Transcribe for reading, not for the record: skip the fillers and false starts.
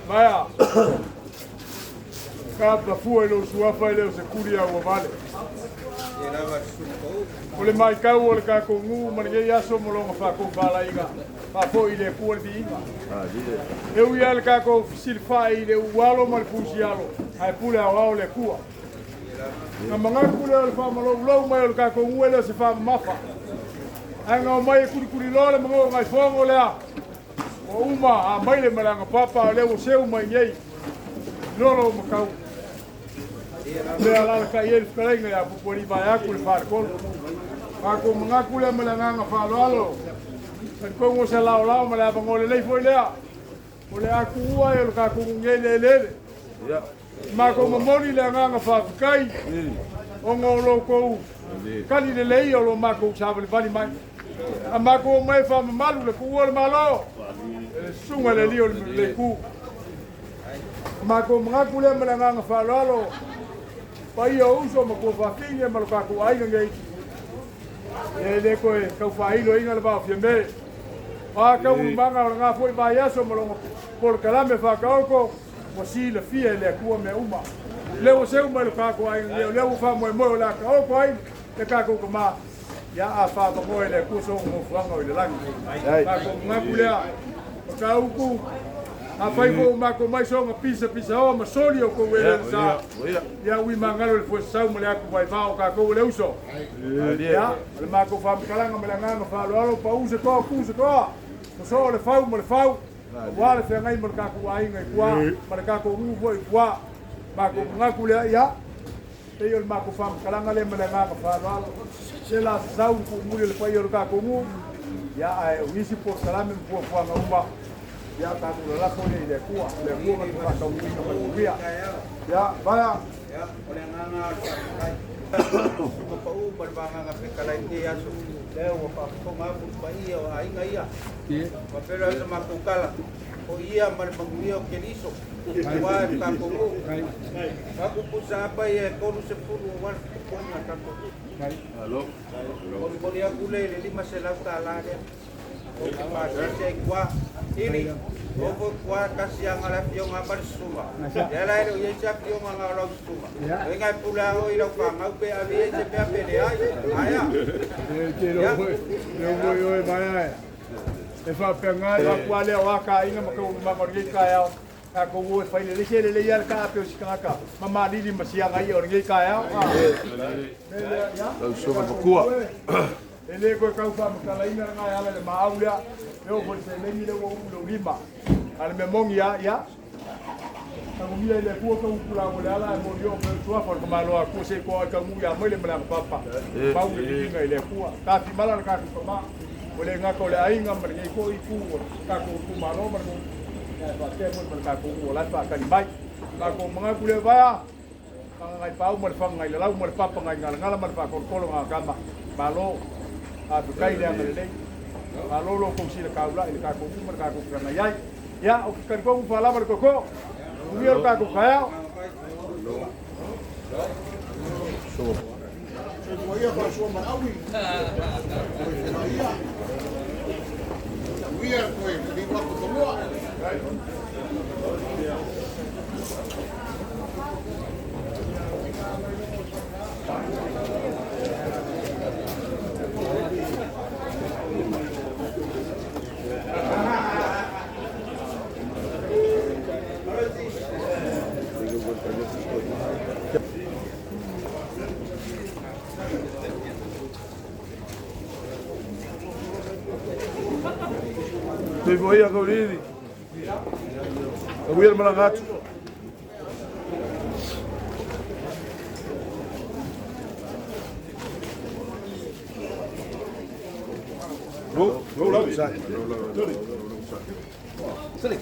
Maea, ka fua i lou suafa e le o se kuli a ua vale. O le maitau o le tatou nuu ma lenei aso ma lona faatofalaiga, faafoi i le Atua le viiga. E ui lava le tatou fesilafai i le ualo ma le pusialo, ae pule aoao le Atua. Na manatu lea o le faamaloulou mai o le tatou nuu e le o se faamamafa. Ae na omai e kulikuliloa le manoa gaifono lea. Ua uma a mai le malaga papa o lea ua seu mai nei. Lolo o makau. Lea alalatai ai le fetalaiga ia Pupualii vaeatu le faletolu. Tatou manatu lea ma le agaga faaaloalo. Talitonu o se laolao ma le avanoa lelei foi lea. O le a tuua ai o le tatou nuu nei le eleele. Matou momoli le agaga faafetai ona o lo outou tali lelei o lo matou savalivali mai. A matou omai e faamamalu le tuua o le Malo e le susuga i le alii o le Itu. Matou manatu lea ma le agaga faaaloalo, paia o uso ma tuafafine ma lo tatou aiga nei. Ia e le toe tau faailoina le va o Fiame. O a taualumaga o lena foi vaiaso ma lona polokalame faataoto, ua silafia e le Atua mea uma. O lea ua seu mai lo tatou aiga nei, o lea ua faamoemoe o le a taoto ai le tatou tama, ia a faamoemoe e le Atua sona nofoaga o i le lagi. Tatou manatu lea, mataupu, afai foi ua matou mai soona pisapisaoa ma soli o tou eleele sa, ia ui magalo le fuesasau ma le atu vaivao o tatou o le uso. Ia, o le matou faamatalaga ma le agaga faaaloalo, pau se toa, tu se toa, sosoo le fau ma le fau, aua le feagai ma le tatou aiga i tua, ma le tatou nuu foi i tua. Matou manatu lea, ia, pei o le matou faamatalaga lea ma le agaga faaaloalo. Se la sasau le tuumuli o le paia o le tatou nuu, ia, ae o nisi polokalame ma fuafuaga uma, ia, tatou lalafo lea i le Atua, le Atua na te faataunuuina ma le manuia. Ia, vaea. Ia, o le agaga o le faafetai. Susuga pau ma le vagaga fetalai i lenei aso. Lea ua faafofoga atu le paia o aiga ia. Faapea sa matou tala, o ia ma le manuia o Keriso, aua le tatou nuu. Faatupu saapa ia e 30 aua le fuafuaga a le tatou nuu. Molimoli atu le i le $500 lea. Ou te pasese ai tua. Ili, o foi tua tasi anga le afioga ma le susuga. Ia la e le o i ai se afioga na o lau susuga. O inga e pule a oi lau fanau pe ave i ai se mea pe leai. Aea. E te leo foi, leo foi oe vaea e. E faapea le atu lea o a ka aiga ma taualumaga o lenei taeao. Tatou o e fai lelei se lelei lava le taape o si tagata ma malili ma siaga ia o lenei taeao. Lau susuga matua. E le toe tau faamatalaina lena e ala i le maau lea. E oo foi i le seleni lea ua uu i lou lima. A o le mea moni lava, ia, tagomia i le Atua tau upu la o le ala e moli oo mai o le suafa o le tamaloa Atua se i toa ai taunuu ia mai le malaga papa. Mau le viiga i le Atua. Tafimala le tatou tama. O le gata o le aiga ma lenei foi itu o le tatou itumalo ma le nuu. Ia e faapea foi ma le tatou nuu o la e faatali mai. Tatou manatu lea vaea, fagagai pau ma le fagagai lalau ma le papagai galagala ma le faatolotolo gagama. Malo, faafetai le agalelei. Malo lo kou sila kaulai le tatou nuu ma le tatou feagai ai. Ia, o ke talitonu faalava le toto. Manuia lo tatou taeao. Soifua ia faasoa malaui. Soifua ia. Uia koe liwa ko tomua. Soifua ia kaulili. Auia le malaga atu. Go, go lavi. Tuli.